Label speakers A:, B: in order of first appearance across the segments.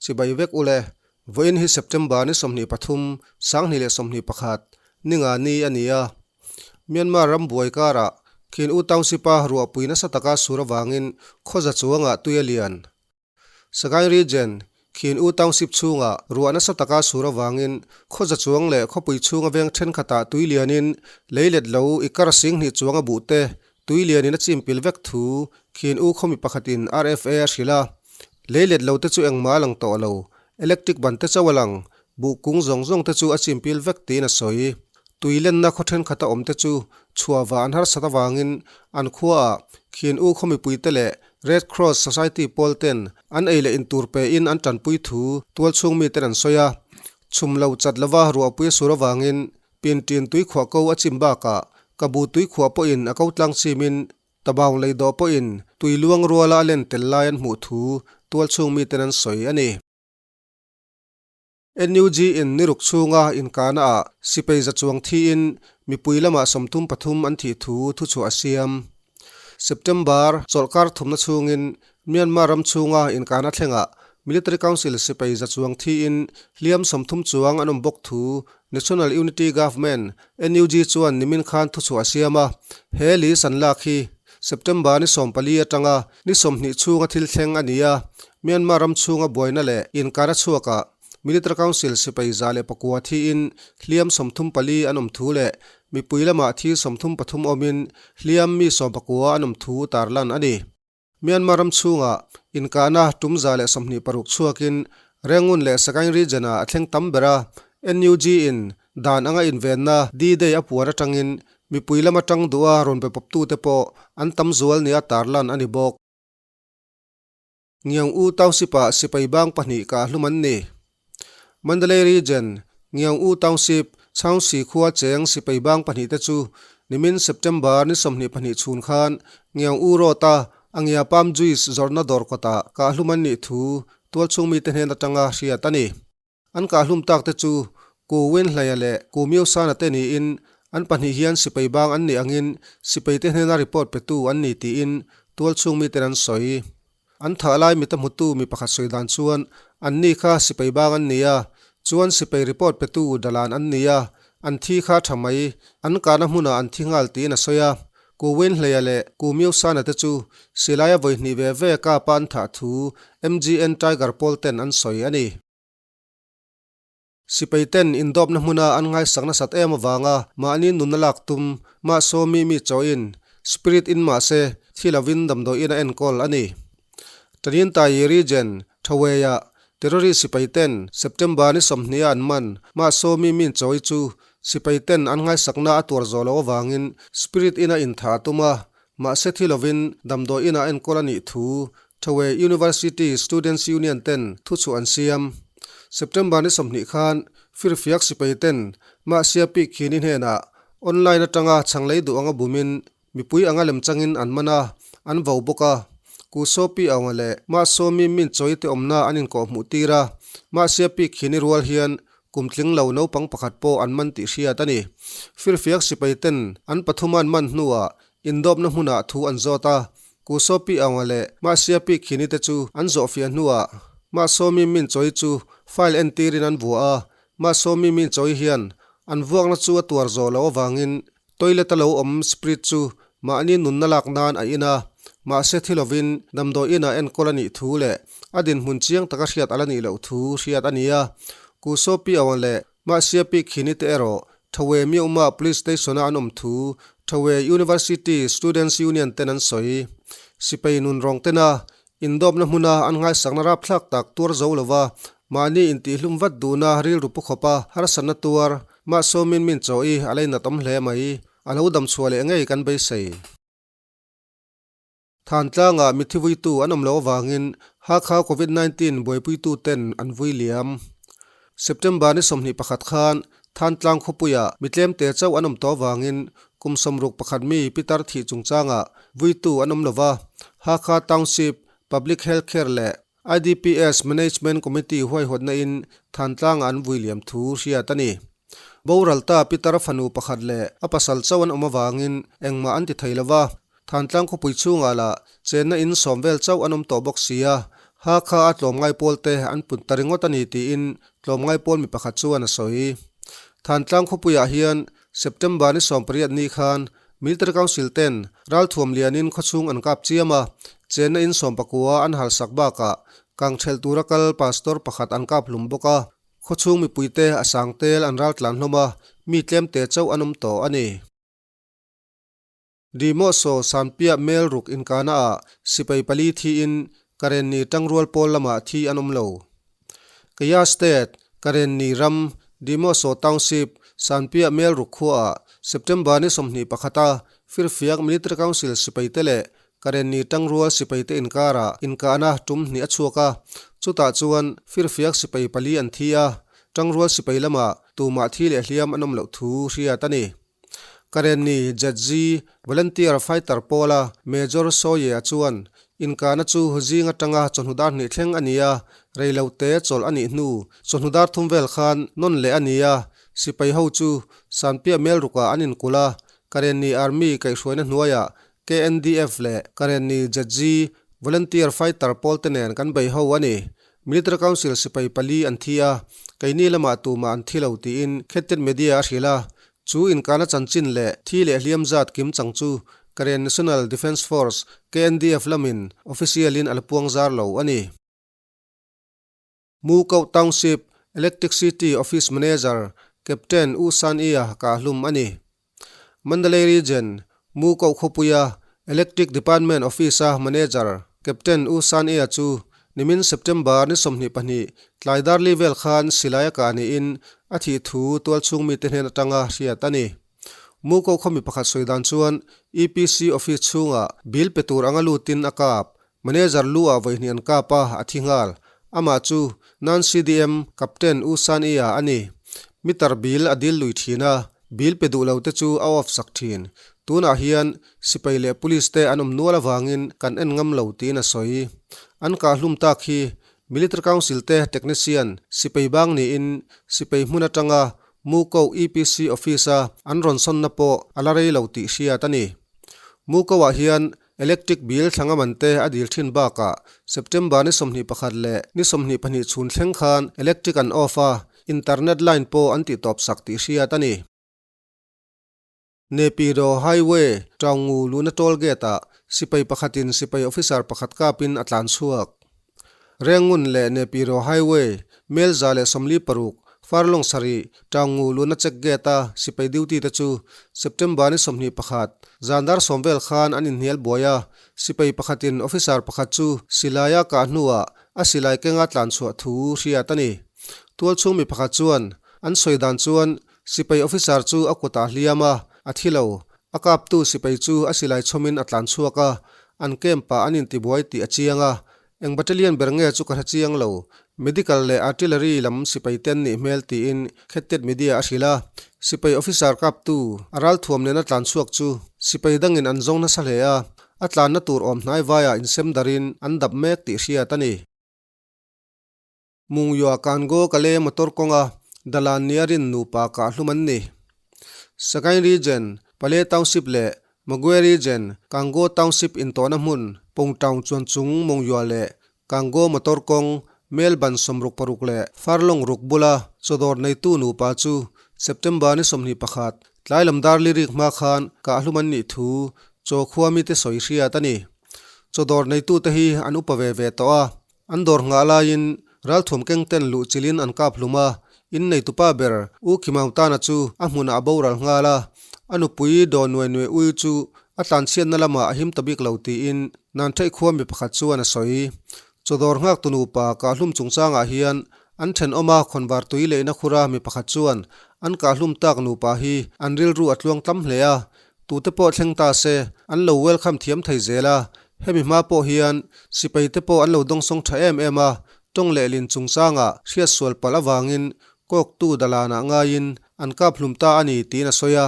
A: Chibai vek ule, vawiin hi September ni 23, 2021, ninga ni a ni a. Myanmar ram buai karah Khin U Township-a ruahpui nasa taka sur avangin khawza chuangah tui a lian. Sagaing Region, Khin U Township chhungah ruah nasa taka sur avangin khawza chuang leh khawpui chhunga veng thenkhatah tui lianin lei let lo i kar 2000 chuanga buhte tui lianin a chimpil vek thu Khin U khawmi pakhatin RFA a hrilh a. Lei let lo te chu engmah a lang tawh lo, electric ban te chauh a lang, buh kung zawng zawng te chu a chimpil vek tiin a sawi. Tui lenna khaw thenkhat a awm te chu chhuahva an harsat avangin an khuaah Khin U khaw mipuite leh Red Cross Society pawl ten an ei leh intur pein an tanpui thu tualchhung miten an sawi a. Chhum lo chat lova ruahpui a sur avangin Pintin tuikhuah ko a chim bakah Kabu tuikhuah pawhin a ko tlang chimin Tabaung lei dawh pawhin tui luang ruala a len tel lai an hmuh thu tualchhung miten an sawi a ni. NUG in niruk chhunga inkahna ah sipai za chuang thiin mipui lamah 33 an thih thu thuchhuah a siam. September chawlhkar thumna chhungin Myanmar ram chhunga inkahna thlengah Military Council sipai za chuang thiin hliam 30 chuang an awm bawk thu National Unity Government, NUG, chuan nimin khan thuchhuah a siam a. He list an lak hi September ni 14 atanga ni 20 chhunga thil thleng a ni a. Myanmar ram chhunga buaina leh inkar a chhuakah Military Council sipai 109 thiin hliam 34 an awm thu leh mipui lamah thi 33 awmin hliam mi 19 an awm thu tarlan a ni. Myanmar ram chhungah inkahna tum 126 chhuakin Rangoon leh Sagaing region-ah a thleng tam ber a, NUG in dan anga invenna D-Day a puan atangin mipui lama tang duha rawn be pawptute pawh an tam zual nia tarlan a ni bawk. Ngiang U Township-ah sipai bang pahnih kah hlum an ni. Mandalay Region, Ngiang U Township, Chaungsi khua cheng sipai bang pahnih te chu nimin September ni 22 chhun khan Ngiang U Road-a Angia Palm Juice zawrhna dawr kawtah kah hlum an nih thu tualchhung mite hnen atanga hriat a ni. An kah hlum tak te chu Ku Win Hlaia leh Ku Myo Sana te niin an pahnih hian sipai bang an nih angin sipai te hnena report petu an ni tiin tualchhung miten an sawi. An thah lai mita hmutu mi pakhat sawi dan chuan an ni kha sipai bang an ni a, chuan sipai report petu dalan an ni a, an thi kha tha mai, an kahna hmunah an thi nghal tiin a sawi a. Ku Win Hleia leh Ku Myo Sana te chu silaia vawi hnih ve ve kapa an thah thu MGN Tiger pawl ten an sawi a ni. Sipai ten indawpna hmuna an ngaisak nasat em avanga mahni nunna lak tum mah sawmi mi chawin spirit in mahse thi lovin damdawiin a enkawl a ni. Tanintayi region Thaweia terrorist sipai ten September ni 20 a an man mah sawmi min chawi chu sipai ten an ngaisakna a tuar zawh loh avangin spirit in a inthah a tum a, mahse thi lovin damdawiin a enkawl a nih thu Thawe University Students Union ten thuchhuah an siam. September ni 20 khan firfiak sipai ten Mahsia Pik Khini hnenah online atanga chhanglei duh anga bumin mipui anga lemchangin an man a, an vo bawk a. Ku Sopi Aunga leh Mah Sawmi min chawi te awmna an inkawh hmuh tir a, Mahsia Pik Khini rual hian kum tling lo naupang pakhat pawh an man tih hriat a ni. Firfiak sipai ten an pathum an man hnuah Indawpna hmunah thu an zawt a, Ku Sopi Aunga leh Mah Siapi Khini te chu an zawhfiah hnuah Mah Sawmi Min Chawi chu file entirin an vuah a, Mah Sawmi Min Chawi hian an vuakna chu a tuar zawh loh avangin toilet a lo awm spirit chu mahni nunna lak nan a in a, mahse thi lovin damdawi inah enkawl a nih thu leh a dinhmun chiang taka hriat a la nih loh thu hriat a ni a, Ku Sopi Aunga leh Mah Siapi Khini te erawh Thawe Myohma Police Station-a an awm thu Thawe University Students Union ten an sawi. Sipai nun rawng tena indawpna hmuna an ngaisakna rapthlak tak tuar zo lova mahni intihlum vat duhna rilru pu khawpa harsatna tuar mah sawmin min chaw i a leinat awm hle mai. A lo damchhuah leh ngei kan beisei. Thantlangah mithi vuitu an awm loh avangin Hakha Covid-19 buaipuitu ten an vui liam. September ni 21 khan Thantlang khawpuiah mi tlemte chauh an awm tawh avangin kum 61 mi pitar thih chungchangah vuitu an awm lova, Hakha Township Public Health Care leh IDPS Management Committee huaihawtna in Thantlangah an vui liam thu hriat a ni. Boralta pitar fanu pakhat leh a pasal chauh an awm avangin engmah an ti thei lova, Thantlang khawpui chhungah lah chenna in sawm vel chauh an awm tawh bawk si a, Hakha a tlawmngai pawl te an put ta ringawt a ni tiin tlawmngai pawl mi pakhat chuan a sawi. Thantlang khawpuiah hian September ni 18 ni khan Military Council ten ralthuam lianin khawchhung an kap chiam a, chenna in 19 an halsak bakah kangthelh tura kal pastor pakhat an kap hlum bawk a. Khawchhung mipuite a sang tel an raltlan hlawm a, mi tlemte chauh an awm tawh a ni. Dimoso Sanpiah mel ruk inkana ah sipai pali thiin Karenni tangrual pawl lamah thi an awm lo. Kaya State, Karenni ram, Dimoso Township, Sanpiah mel ruk khuaah September ni 21 a Firfiak Military Council sipaite leh Karenni tangrual sipaite inkarah inkahna tum hnih a chhuak a, chutah chuan Firfiak sipai pali an thi a, tangrual sipai lamah tumah thi leh hliam an awm loh thu hriat a ni. Karenni ZG Volunteer Fighter pawla Major Sawye-a chuan inkahna chu zing atanga chawhnu dar hnih thleng a ni a, reilote chawlh a nih hnu chawhnu dar thum vel khan nawn leh a ni a, sipai ho chu Sanpiah Melrukah an inkulh a, Karenni Army kaihhruaina hnuaiah KNDF leh Karenni ZG Volunteer Fighter pawlte nen kan bei ho a ni. Military Council sipai pali an thi a, keini lamah tumah an thi lo tiin Khettet Media a hrilh a, Chu inkahna chanchin leh thi leh hliam zat kim chang chu Karen National Defence Force, KNDF, lamin official-in a la puang zar lo a ni. Mu Koh Township Electric City Office Manager Captain U San Ia kah hlum a ni. Mandalay Region, Mu Koh khawpuia Electric Department Office-a Manager Captain U San Ia chu Nimin September ni 22 tlai darli vel khan silai a kah niin a thih thu tualchhung mite hnen atanga hriat a ni. Muko khawmi pakhat sawi dan chuan EPC office chhungah bill pe tur anga lutin a kap. Manager lu ah vawihnih an kap a, a thi nghal. Amah chu Non-CDM Captain U San Ia a ni. Meter bill a dil lui thin a, bill pe duh lo te chu a off sak thin. Tunah hian Sipai leh Police te an awm nual avangin kan en ngam lo tiin a sawi. An kah hlum tak hi Military Council te technician sipai bang niin sipai hmun atanga Muko EPC office-a an rawn sawnna pawh a la rei lo tih hriat a ni. Muko-ah hian electric bill thlanga man te a dil thin bakah September ni 21 leh ni 22 chhun thleng khan electric an off a, internet line pawh an tihtawp sak tih hriat a ni. Naypyidaw Highway Taungngu luhna toll gate-ah sipai pakhatin sipai officer pakhat kapin a tlan chhuak. Rengun leh Naypyidaw Highway mel 146 furlong sarih Taungngu luhna check gate-a sipai duty te chu September ni 21 zan dar 10 vel khan an inhnial buai a, sipai pakhatin officer pakhat chu silaia kah hnuah a silai kenga tlan chhuah thu hriat a ni. Tualchhung mi pakhat chuan an sawi dan chuan Sipai officer chu a kutah hliam a, a thi lo. A kaptu sipai chu a silai chhawmin a tlan chhuak a, an camp-ah an intibuai tih a chiang a. Eng battalion ber nge chu ka hre chiang lo. Medical leh artillery lam sipai te an nih hmel tiin Khettet Media a hrilh a. Sipai officer kaptu a ralthuam nena tlan chhuak chu sipai dangin an zawng nasa hle a, a tlanna tur awm hnai vaiah insem darin an dap mek tih hriat a ni. Mungyua Kango Kale motor kawnga Dalan nia rin nupa kah hlum an ni. Sagaing Region, Pale Township leh Magwe Region, Kango Township intawhna hmun Pongtown chuan chung Mungyua leh Kango motor kawng mel ban 66 leh furlong ruk bula chawdawr neitu nupa chu September ni 21 tlai lam dar lirik hma khan kah hlum an nih thu chaw khua mite sawi hriat a ni. Chawdawr neitute hi an upa ve ve tawh a. An dawr nghah laiin ralthuam keng ten luh chilhin an kap hlum a, in neitupa ber U Khimautana chu a hmunah a boral nghal a, a nupui Daw Nuai Nuai Ui chu a tlanchhiatna lamah a him ta bik lo tiin Nantheih khua mi pakhat chuan a sawi. Chawdawr nghaktu nupa kahhlum chungchangah hian an thenawma khawnvar tui leihna khura mi pakhat chuan an kahhlum tak nupa hi an rilru a tluang tlam hle a, Tute pawh thleng ta se, an lo welcome thiam thei zel a, hemi hma pawh hian sipai te pawh an lo dawngsawng tha em em a, tawng lehlin chungchangah hriatsual palh avangin kawktu dalanah ngaiin an kap hlum ta a ni tiin a sawi a.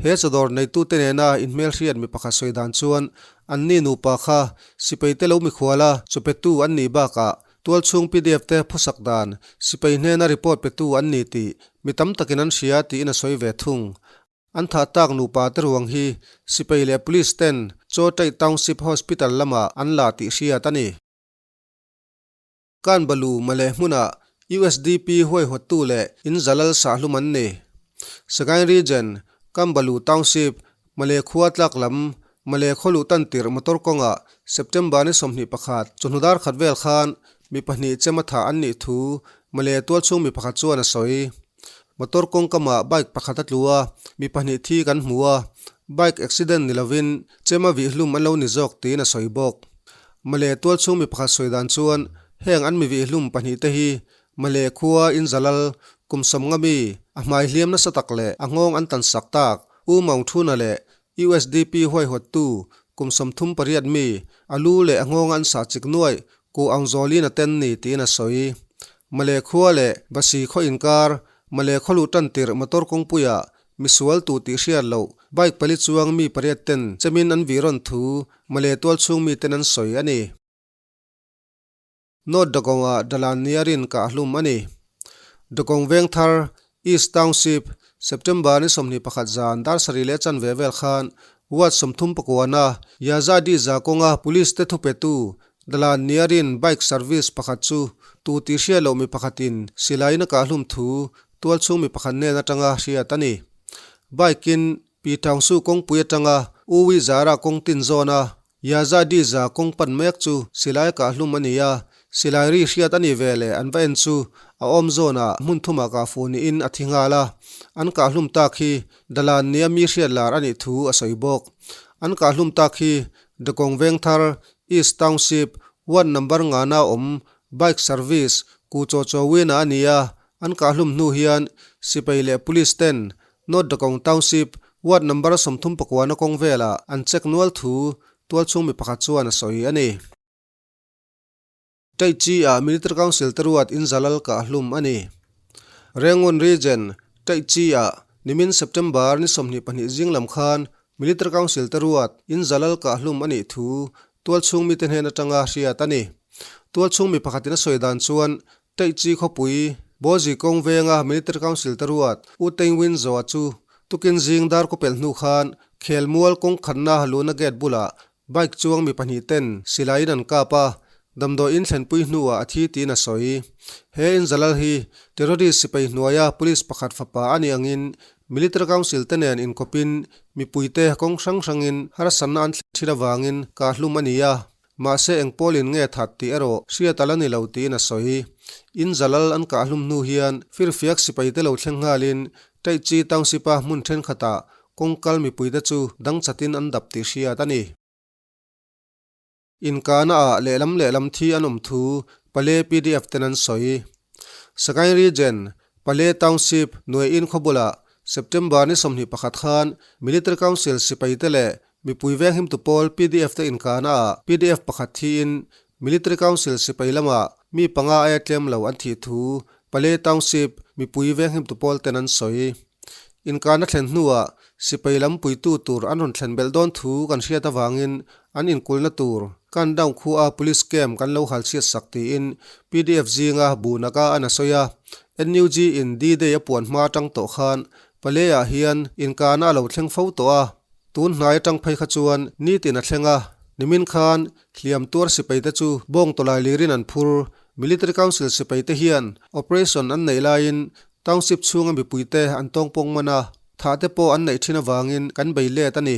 A: He chawdawr neitute nena inhmelhriat mi pakhat sawi dan chuan anni nupa kha sipai te lo mikhual a, chawpetu an nih bakah tualchhung pdf te phusak dan sipai hnena report petu an ni tih mi tam takin an hria tiin a sawi ve thung. An thah tak nupa te ruang hi sipai leh police ten Chaw Taih Township Hospital lamah an la tih hriat a ni. Kanbalu Male hmuna usdp huaihawttu leh in zalal sahlum an ni. Sagaing Region, Kambalu Township, Male khua tlak lam, Male khawluh tan tirh motor kawngah September ni 21 chawhnu dar khat vel khan mi pahnih chem a thah an nih thu Male tualchhung mi pakhat chuan a sawi. Motor kawngkamah bike pakhat a tlu a, mi pahnih thi kan hmu a, bike accident ni lovin chem a vih hlum an lo ni zawk tiin a sawi bawk. Male tualchhung mi pakhat sawi dan chuan heng an mi vih hlum pahnih te hi Male khua in zalal kum sawmnga mi a hmai hliam nasa tak leh a nghawng an tan sak tak U Maung Thuna leh usdp huaihawttu kum 38 mi a lu leh a nghawng an sah chik nuaih ku ang zawlin a ten ni tiin a sawi. Male khua leh Basi khaw inkar Male khaw luh tan tirh motor kawngpuiah misual tu tih hriat loh bike pali chuang mi pariat ten chemin an vih rawn thu Male tualchhung mi ten an sawi a ni. North Dagong-ah Dalan Niarin kah hlum a ni. Dagong Vengthar, East Township, September ni 21 zan dar sarih leh chanve vel khan Ward 39-a Yazadi za kawnga Police te thupetu Dalan Niarin bike service pakhat chu tu tih hriat loh mi pakhatin silaiin a kah hlum thu tualchhung mi pakhat hnen atanga hriat a ni. Bike-in Pi Thaungsu kawngpui atanga U Wi Zara kawng tin zawna Yazadi za kawng pan mek chu silai kah hlum a ni a, silai ri hriat a ni ve leh an va en chu a awm zawnah hmun thumah kah fuh niin a thi nghal a, an kah hlum tak hi Dalan nia mi hriat lar a nih thu a sawi bawk. An kah hlum tak hi Dakawng Vengthar, East Township, Ward number ngana awm Bike Service, Ku Chaw Chaw Win-a a ni a, an kah hlum hnu hian sipai leh Police ten North Dakong Township, Ward number 39 na kawng velah an check nual thu tualchhung mi pakhat chuan a sawi a ni. Taichi-ah Military Council te ruat in zalal kah hlum a ni. Rangoon Region, Taichi-ah nimin September ni 22 zing lam khan Military Council te ruat in zalal kah hlum a nih thu tualchhung mite hnen atanga hriat a ni. Tualchhung mi pakhatin a sawi dan chuan Taichi khawpui, Bozi kawng venga Military Council te ruat U Teng Win Zoa chu tukin zing dar kaw pelh hnu khan khelmual kawng khatna luhna gate bulah bike chuang mi pahnih ten silaiin an kap a, damdawi in thlenpui hnuah a thi tiin a sawi. He inzalal hi terrorist sipai hnuaia police pakhat fapa a nih angin Military Council te nen inkawpin mipuite kawng hrang hrangin harsatna an thlen thin avangin kahhlum a ni a. Mahse eng pawlin nge that tih erawh hriat a la ni lo tiin a sawi. In zalal an kah hlum hnu hian firfiak sipaite lo thleng nghalin Taichi Township-a hmun thenkhatah kawngkal mipuite chu dang chatin an dap tih hriat a ni. Inkahnaah lehlam lehlam thi an awm thu Pale PDF ten an sawi. Sagaing Region, Pale Township, Nuaiin khawbulah September ni 21 khan Military Council sipaite leh Mipui venghimtu pawl PDF te inkahna ah PDF pakhat thiin Military Council sipai lamah mi panga aia tlem lo an thih thu Pale Township mipui venghimtu pawl ten an sawi. Inkahna thlen hnuah sipai lam puitu tur an rawn thlen belh dawn thu kan hriat avangin an inkulna tur Kandaung khua Police Camp kan lo hal chhiat sak tiin PDF zinga Bunaka an a sawi a. NUG in D-Day a puan hma atang tawh khan Pale-ah hian inkahna a lo thleng fo tawh a. Tun hnai atang phei kha chuan nitin a thleng a, nimin khan hliam tuar sipai te chu bawng tawlai lirin an phur. Military Council sipai te hian operation an neih laiin township chhunga mipui te an tawngpawng man a, thah te pawh an neih thin avangin kan bei let a ni.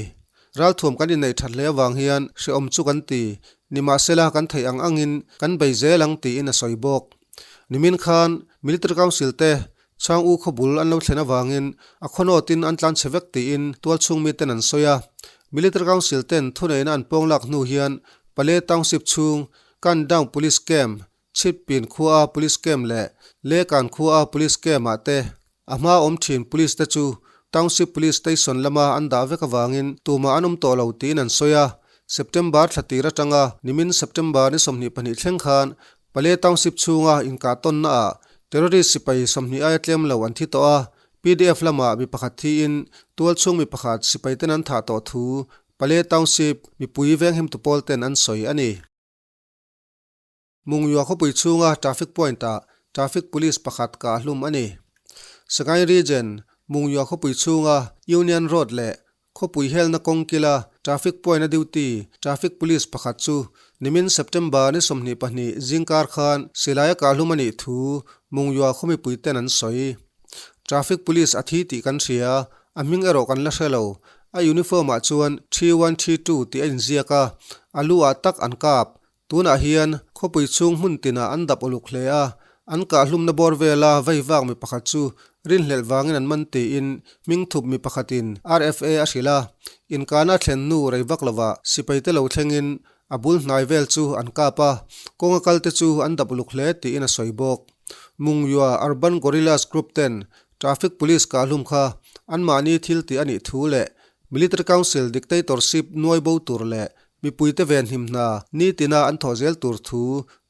A: Ralthuam kan inneih that hle avang hian hrehawm chu kan ti, nimahsela kan theih ang angin kan bei zel ang tiin a sawi bawk. Nimin khan Military Council te Chhang u khaw bul an lo thlen avangin a khaw nawtin an tlan chhe vek tiin tualchhung miten an sawi a. Military Council ten thuneihna an pawng lak hnu hian Pale Township chhung Kandaung Police Camp, Chhitpin khuaa Police Camp leh Lekan khuaa Police Camp ah te a hma awm thin Police te chu Township Police Station lama an dah vek avangin tumah an awm tawh lo tiin an sawi a. September thla tir atanga nimin September ni 22 thleng khan Pale Township chhunga inkahtawnna ah terrorist sipai 20 aia tlem lo an thi tawh a, PDF lamah mi pakhat thiin tualchhung mi pakhat sipai ten an thah tawh thu Pale Township mipui venghimtu pawl ten an sawi a ni. Mungyua khawpui chhunga traffic point ah traffic police pakhat kah hlum a ni. Sagaing Region, Mungyua khawpui chhunga Union Road leh. Khawpui helna kawng kila traffic point a duty traffic police pakhat chu nimin September ni 22 zingkar khan silai a kahhlum a nih thu Mungyua khaw mipui ten an sawi. Traffic police a thi tih kan hria, a hming erawh kan la hre lo. A uniform ah chuan 3132 tih a inziak a, a lu ah tak an kap. Tunah hian khawpui chhung hmun tinah an dap uluk hle a, an kahhlumna bawr vela vei vak mi pakhat chu rinhlelh vangin an man tiin hming thup mi pakhatin RFA a hrilh a. Inkahna a thlen hnu rei vak lovah sipaite lo thlengin a bul hnai vel chu an kap a, kawnga kalte chu an dap uluk hle tiin a sawi bawk. Mungyua Urban Guerrillas Group ten Traffic Police kahhlum kha anmahni thil tih a nih thu leh Military Council dictatorship nuai bo tur leh Mipuite venhim hna nitina an thawh zel tur thu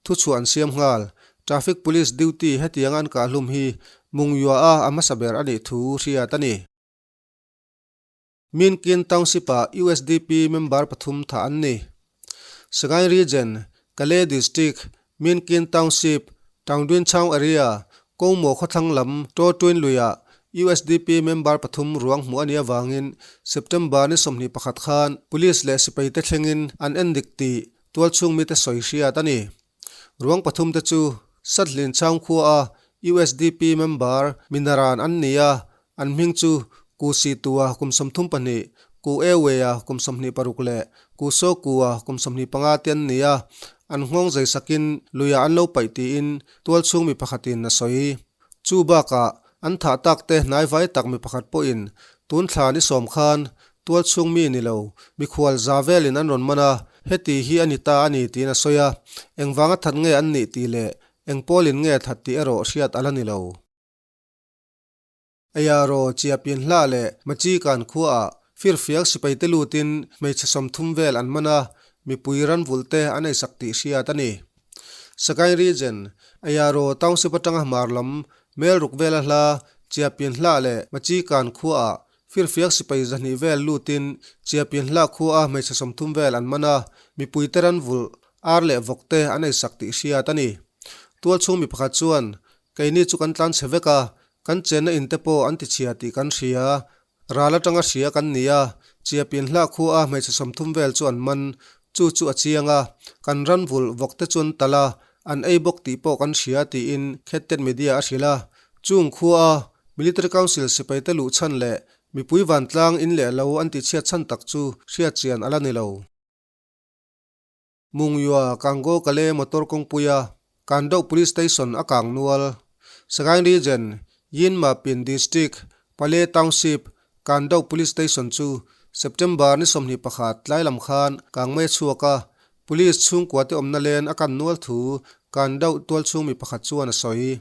A: thuchhuah an siam nghal. Traffic Police duty hetianga an kahhlum hi Mungyua-a a hmasa ber a nih thu hriat a ni. Minkin Township-ah USDP member pathum thah an ni. Sagaing Region, Kalay District, Minkin Township, Taungdwinchaung Area, Kawngmaw khawthlang lam Tawtwin luiah USDP member pathum ruang hmuh a nih avangin September ni 21 khan Police leh sipaite thlengin an endik tih tualchhung mite sawi hriat a ni. Ruang pathum te chu Sathlin Chaung khua a USDP member Minaran an ni a, an hming chu Ku Si Tua kum 32, Ku E Wei-a kum 26 leh Ku Saw Ku-a kum 25 te an ni a, an nghawng zai sakin luiah an lo paih tiin tualchhung mi pakhatin a sawi. Chu bakah an thah tak te hnaivai tak mi pakhat pawhin tun thla ni sawm khan tualchhung mi ni lo mikhual za velin an rawn man a, heti hi a ni ta a ni tiin a sawi a, engvanga that nge an nih tih leh eng pawlin nge that tih erawh hriat a la ni lo. Eiaraw Chiapin hla leh Machi kan khuaah firfiak sipaite lutin hmeichhe 30 vel an man a, mipui ran vulhte an eisak tih hriat a ni. Sagaing Region, Eiaraw Township atanga hmar lam mel ruk vela hla Chiapin hla leh Machi kan khuaah firfiak sipai 200 vel lutin Chiapin hla khuaa hmeichhe 30 vel an man a, mipuite ran vulh ar leh vawkte an eisak tih hriat a ni. Tualchhung mi pakhat chuan, Keini chu kan tlan chhe vek a, kan chenna in te pawh an ti chhia tih kan hria. Ral atanga hria kan ni a, Chiapin hlah khu a hmeichhe 30 vel chu an man, chu chu a chiang a, kan ran vulh vawk te chu an talh a, an ei bawk tih pawh kan hria tiin Khettet Media a hrilh a. Chung khua a Military Council sipai te luh chhan leh mipui vantlang in leh lo an ti chhiat chhan tak chu hriat chian a la ni lo. Mungyua Kango Kale motor kawngpuia Kandauh Police Station a kang nual. Sagaing Region, Yinmapin District, Pale Township, Kandauh Police Station chu September ni 21 tlai lam khan kangmei a chhuak a, Police chhungkua te awmna len a kan nual thu Kandauh tualchhung mi pakhat chuan a sawi.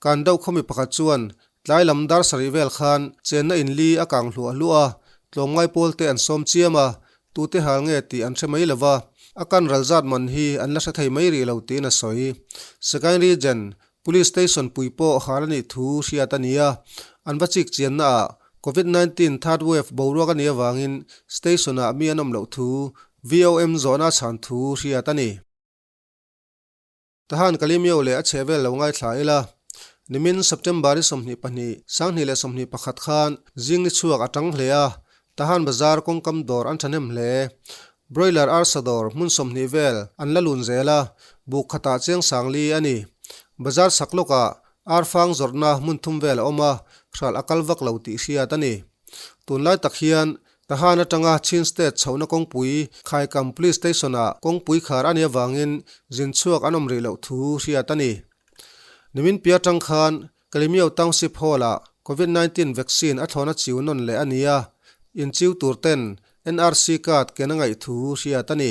A: Kandauh khaw mi pakhat chuan tlai lam dar sarih vel khan chenna in li a kang hluah hluah a, tlawmngai pawl te an sawm chiam a, Tute hal nge tih an hre mai lova, a kan ral zat man hi an la hre thei mai rih lo tiin a sawi. Sagaing Region Police Station pui pawh hal a nih thu hriat a ni a, an va chik chianna ah Covid 19 third wave boruak a nih avangin station ah mi an awm loh thu VOM zawhna a chhan thu hriat a ni. Tahan Kalimio leh a chhehvel lo ngaithla ila, nimin September ni 22, 2021 khan zing ni chhuak a tang hle a, Tahan Bazar kawngkam dawr an thahnem hle. Broiler arsa dawr hmun 20 vel an la lun zel a, buk khatah chiang sangli a ni. Bazar chhak lawkah arfang zawrhna hmun thum vel a awm a, hralh a kal vak lo tih hriat a ni. Tunlai tak hian Tahan atanga Chin State chhohna kawngpui Khaikam Police Station-ah kawngpui khar a nih avangin zin chhuak an awm rih loh thu hriat a ni. Nimin piah atang khan Kalemyo Township Hall-ah Covid 19 vaccine a thlawna chiu nawn leh a ni a, inchiu tur ten NRC card ken a ngaih thu hriat a ni.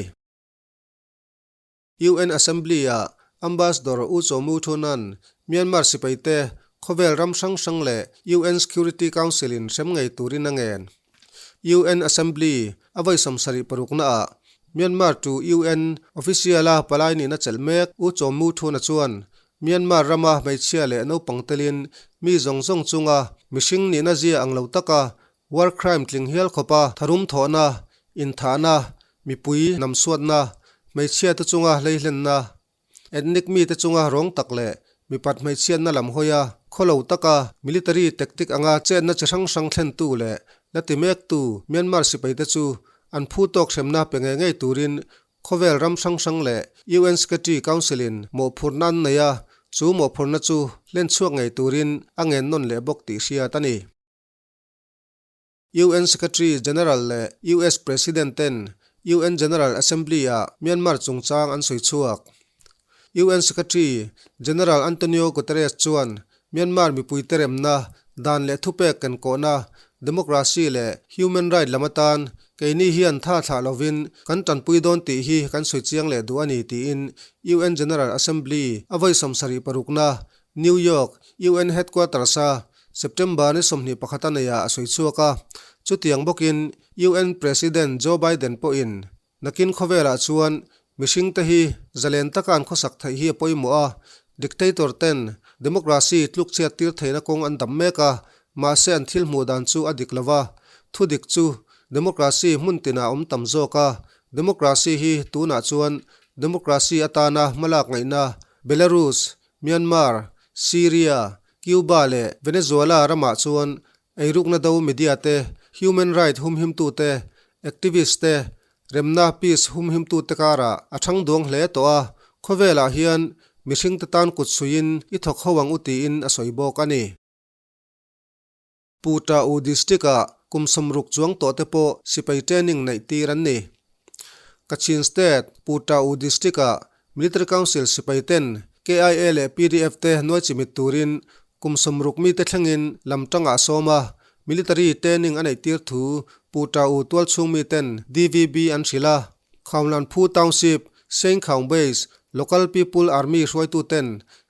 A: UN Assembly-ah Ambassador U Kyaw Mu Htun-a'n Myanmar sipaite khawvel ram hrang hrang leh UN Security Council-in hrem ngei turin a ngen. UN Assembly a vawi 76 naah Myanmar to UN official-a palai nihna chelh mek U Kyaw Mu Htun-a chuan Myanmar rama hmeichhia leh naupang telin mi zawng zawng chunga mihring nihna zia ang lo taka war crime tling hial khawpa tharum thawhna, inthahna, mipui namsuatna, hmeichhia te chunga hleihlenna, ethnic mite chunga rawng tak leh mipat hmeichhiatna lam hawi a, khawlo taka military tactic anga chetna chi hrang hrang thlentu leh la ti mektu Myanmar sipaite chu an phu tawk hremna pe ngei ngei turin khawvel ram hrang hrang leh UN Secretary Council-in mawhphurhna an nei a, chu mawhphurhna chu hlen chhuak ngei turin a ngen nawn leh bawk tih hriat a ni. UN Secretary General leh US President ten UN General Assembly-ah Myanmar chungchang an sawi chhuak. UN Secretary General Antonio Guterres chuan Myanmar mipuite remna, dan leh thupek kenkawhna, democracy leh human right lam atan keini hian tha thlah lovin kan tanpui dawn tih hi kan sawi chiang leh duh a ni tiin UN General Assembly a vawi 76 na New York UN Headquarters a September ni 21 a neiah a sawi chhuak a. Chutiang bawkin UN President Joe Biden pawhin Nakin khawvelah chuan mihringte hi zalen taka an khawsak theih hi a pawimawh a, dictator ten democracy tlukchhiat tir theihna kawng an dam mek a, mahse an thil hmuh dan chu a dik lo va, thudik chu democracy hmun tinah a awm tam zawk a, democracy hi tunah chuan democracy atana hmalak ngaihna Belarus, Myanmar, Syria, Cuba leh Venezuela ramah chuan Eirukna do media te, human right humhimtu te, activist te, remna, peace, humhimtu te karah a thang duang hle tawh a, khawvelah hian mihringte tan kut suiin i thawk ho ang u tiin a sawi bawk a ni. Puta U District-ah kum 60 chuang tawh te pawh sipai training neih tir an ni. Kachin State, Puta U District-ah Military Council sipai ten KIA leh pdf te nuai chimit turin kum 60 mite thlengin lam tangah a sawm a, military training a neih tir thu Pu Ta U tualchhung miten DVB an hrilh a. Khaunglan Phu Township, Sengkhaung Base, Local People Army hruaitu ten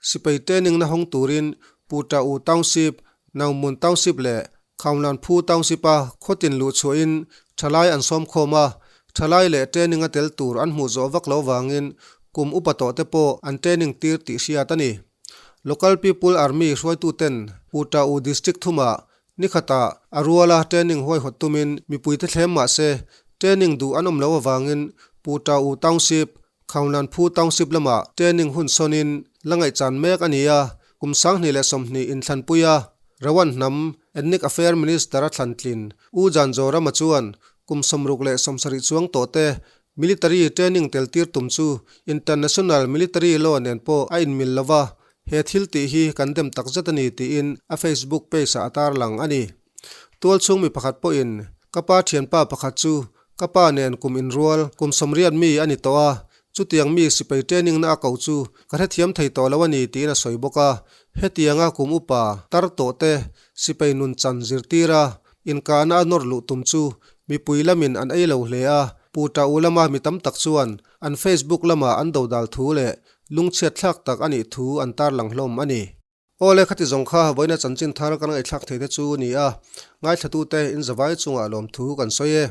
A: sipai training na hawng turin Pu Ta U Township, Naungmun Township leh Khaunglan Phu Township a khawtin luh chhuahin thalai an sawm khawm a, thalai leh training a tel tur an hmuh zawh vak loh vangin kum upa tawh te pawh an training tir tih hriat a ni. Local People Army hruaituten Puta U District thumah nikhatah a ruala training huaihawt tumin mipuite thlem mah se training duh an awm loh avangin Puta U Township, Khaunglan Phu Township lamah training hun sawnin la ngaihchan mek a ni a, kum 2020 inthlanpui a Rawan hnam Ethnic Affair Minister a thlan tlin U Jan Zorama chuan kum 60 70 chuang tawh te military training tel tir tum chu international military law nen pawh a inmil lo va, he thil tih hi kan dem takzet a ni tiin a Facebook page ah a tarlang a ni. Tualchhung mi pakhat pawhin ka pa thianpa pakhat chu Ka pa nen kum inrual, kum 80 mi a ni tawh a, chutiang mi sipai training na a koh chu ka hrethiam thei tawh lo a ni tiin a sawi bawk a. Hetianga kum upa tar tawh te sipai nun chan zirtir a, inkahna a nawr luh tum chu mipui lamin an ei lo hle a, Pu Ta U lama mi tam tak chuan an Facebook lama an dodal thu leh lungchhiat thlak tak a nih thu an tarlang hlawm a ni. Awle khati zawng kha vawiina chanchin thar kan ngaihthlak thei te chu a ni a, ngaithlatute in zavai chungah lawmthu kan sawi e.